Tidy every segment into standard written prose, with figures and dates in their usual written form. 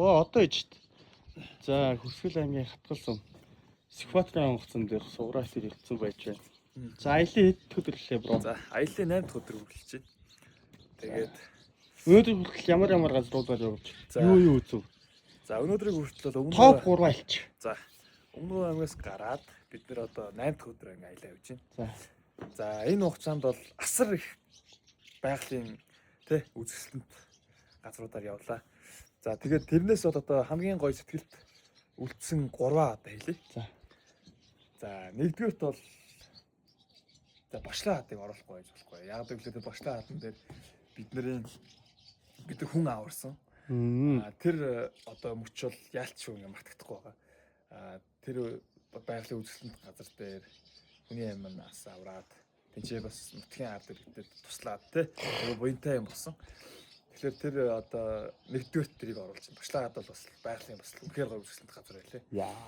Оо, одоо ижт. За, Хөрсгөл аймгийн Хатгалсан. Сүхбаатарын онгоцон дээр суграас ирэлцэн байж байна. За, аялын хэд дэх өдөр лээ, bro? За, аялын 8 дахь өдөр үргэлжлэж байна. Тэгээд Өнөөдөр хүртэл ямар ямар газруудаар явж За. юу юу үзв? За, өнөөдрийг хүртэл бол өмнө Топ 3 айлч. За, өмнө аймгаас гараад бид нэр одоо 8 дахь өдөр ингээ аялаа явж байна. За. За, энэ хугацаанд бол асар их байгалийн тэ үзэсгэлэнт газруудаар явлаа. За, тэгээд тэрнээс бол одоо хамгийн гоё сэтгэлд үлдсэн 3 одоо хэлье. За. За, нэгдүгээрт бол за Бошлоо хатыг оруулахгүй байж болохгүй. Яг гэвэл тэр Бошлоо хатан дээр бидний бид нар хүн аварсан. Тэр одоо мөч бол яалч шүү ингээ мартагдахгүй байгаа. Тэр байгалийн үзэсгэлэнт газар дээр хүний амь нас авраад тэнцээ бас нутгийн ард иргэдэд туслаад тий нөгөө буянтай юм болсон. Тэгэхээр тэр одоо нэгдүгээрт тэрийг оруулж байна. Бошлоо хат бол бас байгалийн бас үнэхээр гоё үзэсгэлэнт газар байлээ. Яа.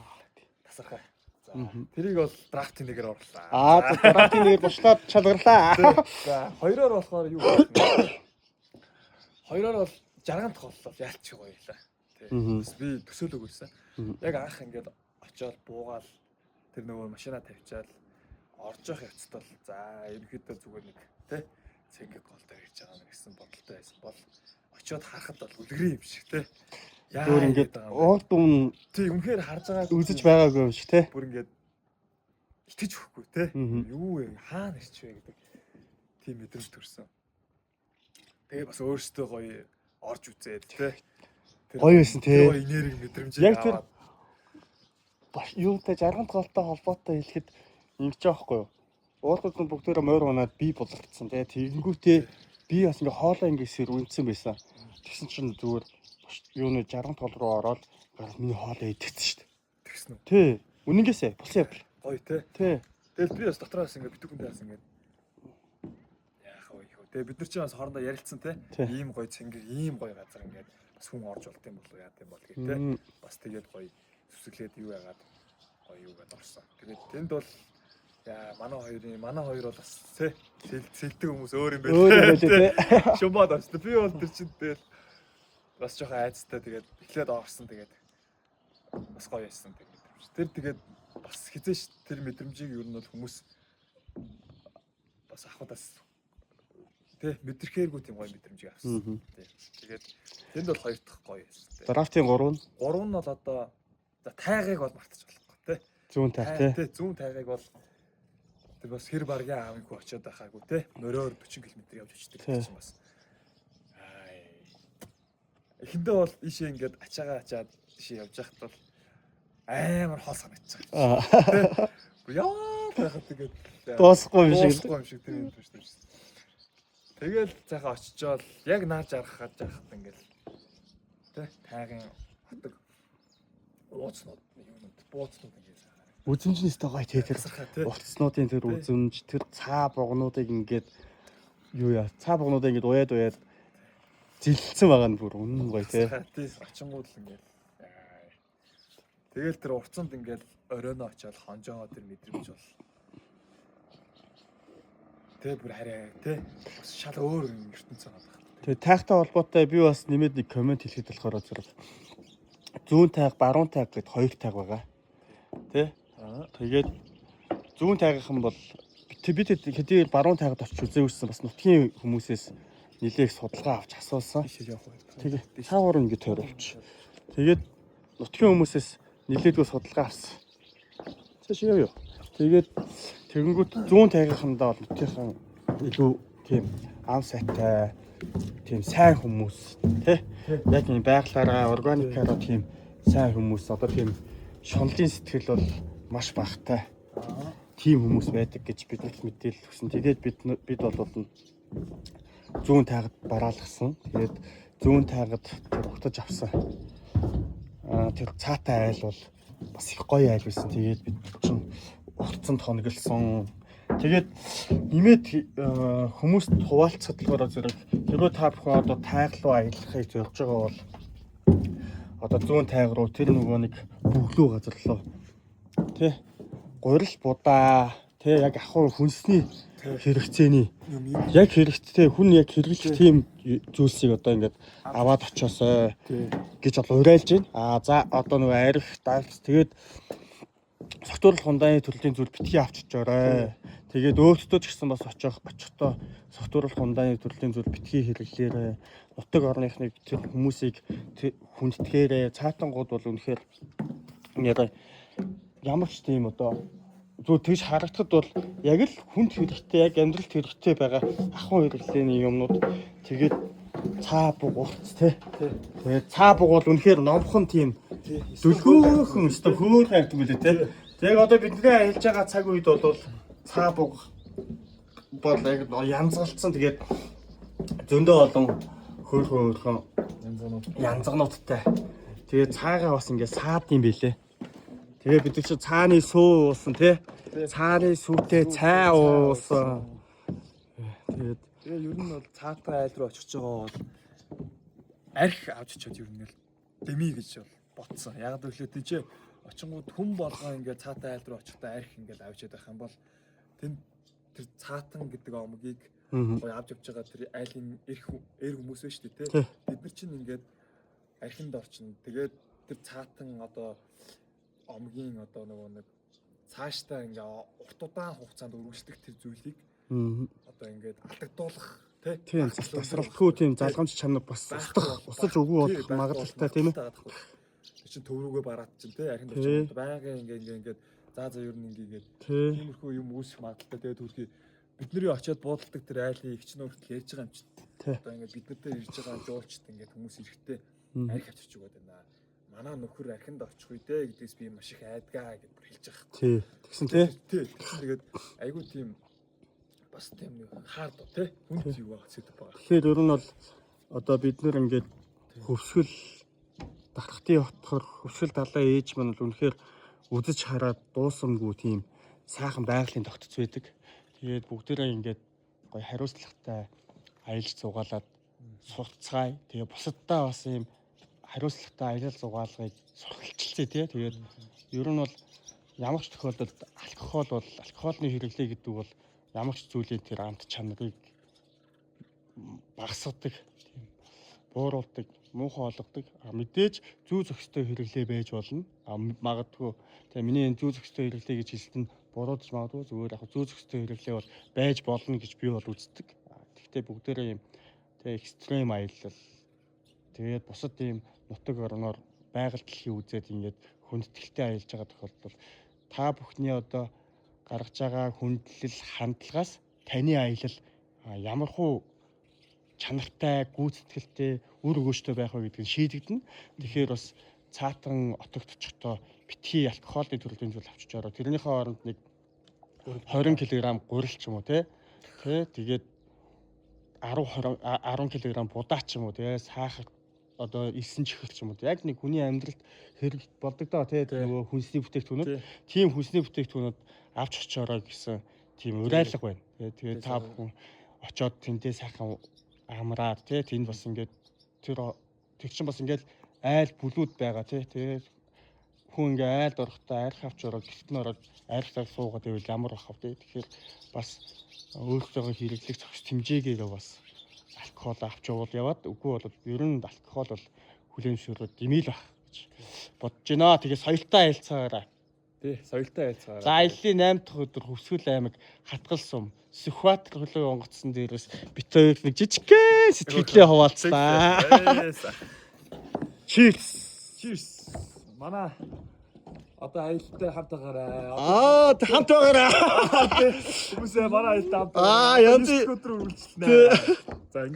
Тасархай. За, тэрийг бол драфтын нэгээр орууллаа. Аа, за, драфтын нэгээр бошлоод чалгарлаа. За, хоёроор болохоор юу байх вэ? Хоёроор бол 60 дахь боллоо яалч гоё байлаа. Тий. Бас би төсөөлөөг байсан. Яг анх ингээд очиод буугаал тэр нөгөө машина тавьчаал орж явах явцад бол за ерөнхийдөө зүгээр нэг тий цэнгэг гол дээр ирж байгаа юм гэсэн бодолтой байсан бол очиод харахад бол үлгэрийн юм шиг тий. Яа Өөр ингээд урд өмнө тий үнэхээр харж байгаа үзэж байгаагүй юм шиг тий. Бүр ингээд итгэж өгөхгүй тий. Юу вэ? Хаана ирч вэ гэдэг тийм мэдрэмж төрсөн. Тэгээ бас өөрсдөө гоё орж үзээд тий. Гоё байсан тий. Тэр энерги мэдрэмжийг Яг тэр юутай 60 голтой холбоотой хэлэхэд ингэж байгаа байхгүй юу? Уулууд нь бүгдээрээ морь унаад би булагдсан тий. Тэгэнгүүтээ би бас ингээ хоолой ингээ сэрүүнсэн байсан. Тэгсэн чинь зүгээр юуны 60 гол руу ороод гараад миний хоолой идэгдсэн шүү дээ. Тэгсэн үү? Тий. Үнэнгээсээ болсон явдал. Гоё тий. Тий. Тэгэл би бас дотроос ингээ битүүхэндээ бас ингээ яах вэ хөө. Тэгээ бид нар чинь бас хоорондоо ярилцсан тий. Ийм гоё цэнгэг, ийм гоё газар ингээд бас хүн орж болд юм болов яа гэм бол гэх тий. Бас тэгээд гоё сүсгэлээд юу яагаад гоё юу гэдээ орсон. Тэгээд тэнд бол яа манай хоёр бол бас тий сэлдэг хүмүүс өөр юм байна. Өөр юм байлээ тий. Шумбаад орсон. Би бол тэр чинь тэгэл бас жоохон айцтай тэгээд эхлээд орсон тэгээд бас гоё байсан тэр мэдрэмж. Тэр тэгээд бас хизээш тэр мэдрэмжийг ер нь бол хүмүүс бас авахудаас тий мэдрэхээргүй тийм гоё мэдрэмжийг авсан. Тий. Тэгээд тэнд бол хоёр дахь гоё байсан. Драфтын 3 нь 3 нь бол одоо за тайгыг бол мартаж болохгүй тий. Зүүн тайг тий. Тий, зүүн тайгыг бол тэр бас хэр баргийн аавын хүү очиод байхаагүй тий. Мориор 40 км явж очдөг чинь бас. Эхэндээ бол ийшээ ингээд ачаагаа ачаад ийшээ явж байхад бол амар хол санагдчих. Яа байхад тэгээд дуусахгүй юм шиг. Дуусахгүй юм шиг тэр юм биш үү. Тэгэл цаахан очичоол яг наар жаргах гэж яхад ингээл тэ тайгын хатаг ууцнууд юунууд бууцнууд ингээд сайхан. Үзэмж нь өстой гоё тий тэр уртснуудын тэр үзэмж тэр цаа бугнуудыг ингээд юу яа цаа бугнуудыг ингээд уяад уяад зэлэлцэн байгаа нь бүр үнэн гоё тий. Тий очингууд л ингээд тэгэл тэр урцанд ингээд оройноо очиод хонжоогоо тэр мэдрэмж бол тэ бүр хараа тэ бас шал өөр ертөнц байгаа байх. Тэгээ тайхтай холбоотой би бас нэмээд нэг комент хэлэхэд болохоор зэрэг зүүн тайг, баруун тайг гэд хоёр тайг байгаа. Тэ? Тэгээд зүүн тайгийнхан бол бид хэдийгээр баруун тайгад очиж үзээгүйсэн бас нутгийн хүмүүсээс нилээх судалгаа авч асуусан. Тэгээ цаагаар ингэ тойруулч. Тэгээд нутгийн хүмүүсээс нилээдгүй судалгаа авсан. Цааш яа юу. Тэгээд тэгэнгүүт зүүн тайгийнхандаа бол нутгийнхан илүү тийм ам сайтай тийм сайн хүмүүс тий яг энэ байглаараа органикаараа тийм сайн хүмүүс одоо тийм шунлын сэтгэл бол маш багатай тийм хүмүүс байдаг гэж биднэрт мэдээлэл өгсөн. Тэгээд бид бол зүүн тайгад бараалгасан. Тэгээд зүүн тайгад тэр угтаж авсан. Тэр цаатай айл бол бас их гоё айл байсан. Тэгээд бид чинь уртсанд хоноглосон. Тэгээд нэмээд хүмүүст хуваалцахад болохоор зэрэг хэрвээ та бүхэн одоо тайг руу аялахыг зорж байгаа бол одоо зүүн тайг руу тэр нөгөө нэг бөглөө газар руу тий гурил будаа тий яг ахуй хүнсний Хэрэгцээний Юм яг хэрэгтэй, хүн яг хэрэглэх тийм зүйлсийг одоо ингээд аваад очоосой гэж бол уриалж байна. Аа за, одоо нөгөө арх, дагц, тэгээд согтууруулах хундааны төрлийн зүйл битгий авчиж орой. Тэгээд өөртөө ч гэсэн бас очихдоо согтууруулах хундааны төрлийн зүйл битгий хэрэглээрэй. Нутаг орныхныг, тэр хүмүүсийг хүндэтгээрэй. Цаатангууд бол үнэхээр нэр ямар ч тийм одоо зүгээр тэгж харагдахад бол яг л хүнд хэрэгтэй, яг амьдралд хэрэгтэй байгаа ахуй хэрэглээний юмнууд, тэгээд цаа бугуулц те. Тэгээд цаа бугуул үнэхээр номхон тийм дүлгөөхөн өстой хөөрхөн амьтан билээ те. Тэгээд одоо бидний аялж байгаа цаг үед бол цаа буг бол яг янзгалцсан, тэгээд зөндөө олон хөөрхөн хөөрхөн Янзгнууд. янзгнуудтай. Тэгээд цаагаа бас ингээд саад юм билээ. Тэгээ бид нар чи цааны сүү уусан тий. Цааны сүүтэй цай уусан. Тэгээд Тэгээ ер нь бол цаатай айл руу очих байгаа бол арх авч очиод ер нь л дэмий гэж бол ботсон. Яг л тийч очингууд хүн болгоо ингээд цаатай айл руу очихдоо арх ингээд авчиад байх юм бол тэнд тэр цаатан гэдэг омгийг гоё авч явж байгаа тэр айлын эрх эр хүмүүс байна шүү дээ тий. Бид нар чинь ингээд архинд орчин. Тэгээд тэр цаатан одоо омгийн одоо нөгөө нэг цаашдаа ингээ урт удаан хугацаанд үргэлжлэх тэр зүйлийг одоо ингээд алдагдуулах тий. Тийм, тасралтгүй тийм залгамж чанар бас устгах, усаж үгүй болох магадлалтай, тийм ээ. Тэр чинь төв рүүгээ бараад чинь тий архинд орчин байнгын ингээ ингээ ингээд за за ер нь ингээ ингээд тиймэрхүү юм үүсэх магадлалтай. Тэгээд төрхий бидний очиод буудалдаг тэр айлын эгч нөр хүртэл ярьж байгаа юм чинь. Одоо ингээд бид нар дээр ирж байгаа жуулчд ингээд хүмүүс эрэхтэй арх авчирч өгöd байна. Манай нөхөр архинд очих үе дээ гэдгээс би маш их айдгаа гэд бүр хэлж байгаа. Тий. Тэгсэн тий. Тий. Тэгээд айгүй тийм бас тийм нэг хаард тий хүнд юу байгаа сэдв байгаа. Тэгэхээр ер нь бол одоо бид нар ингээд хөвсгөл дархтын хотхор хөвсгөл далай ээж маань бол үнэхээр үзэж хараад дуусамгүй тийм сайхан байгалийн тогтц байдаг. Тэгээд бүгдээрээ ингээд гоё хариуцлагатай аялж зугаалаад сурцгаая. Тэгээ бусаддаа бас ийм хариуцлагатай аялал зугаалгыг сургалцлаа тий. Тэгээд ер нь бол ямар ч тохиолдолд алкогол бол, алкоголны хэрэглээ гэдэг бол ямар ч зүйлийн тэр амт чанарыг багасгадаг, тийм бууруулдаг, муухай олгодог. А мэдээж зүү зохистой хэрэглээ байж болно. А магадгүй тэгээ миний энэ зүү зохистой хэрэглээ гэж хэлсэн нь буруудаж магадгүй, зүгээр яг зүү зохистой хэрэглээ бол байж болно гэж би бол үздэг. Гэхдээ бүгдээрээ юм тэгээ экстрим аялал, тэгээд бусад ийм нутаг орноор байгаль дэлхий үзээд ингээд хүндэтгэлтэй аялж байгаа тохиолдолд та бүхний одоо гаргаж байгаа хүндлэл хандлагаас таны аялал ямар хуу чанартай, гүйцэтгэлтэй, үр өгөөжтэй байх вэ гэдг нь шийдэгдэнэ. Тэгэхээр бас цаатан отогт очихдоо битгий алкоголын төрлийн зүйл авчиж ороо. Тэрнийхээ оронд нэг 20 кг гурил ч юм уу те. Тэ тэгээд 10 20 10 кг будаа ч юм уу те, сахар, одоо элсэн чихэр ч юм уу. Яг нэг хүний амьдралд хэрэг болдог доо те, нөгөө хүнсний бүтээгдэхүүнүүд. Тийм хүнсний бүтээгдэхүүнүүд авч очоорой гэсэн тийм уриалга байна. Тэгээд та бүхэн очоод тэндээ сайхан амраад те, тэнд бас ингээд тэр тэр чинь бас ингээд айл бүлүүд байгаа те. Тэгээд хүн ингээ айлд орохдоо арх авч ороод, гэрт нь ороод архтаа суугаад байвал ямар бах вэ? Тэгэхээр бас өөрсдөө хэрэглэх зохис хэмжээгээр бас алкогол авч явуул яваад, үгүй бол ер нь алкогол бол хүлээн зөвшөөрөөд дэмий л байх гэж бодож байна. Тэгээ соёлтой аялцгаарай. Тий, соёлтой аялцгаарай. За, аяллаа 8 дахь өдөр Хөвсгөл аймаг Хатгал сум Сүхбаатар хөлөг онгоцсон дээрээс бит хоёр нэг жижигхэн сэтгэлээ хуваалцлаа. Cheers. Cheers. Манай одоо аялалтай хамт байгаарай. Аа, хамт байгаарай. Хүмүүсээ манай аялалтай хамт Аа, янз өдөр үргэлжлэнэ. За, ингээд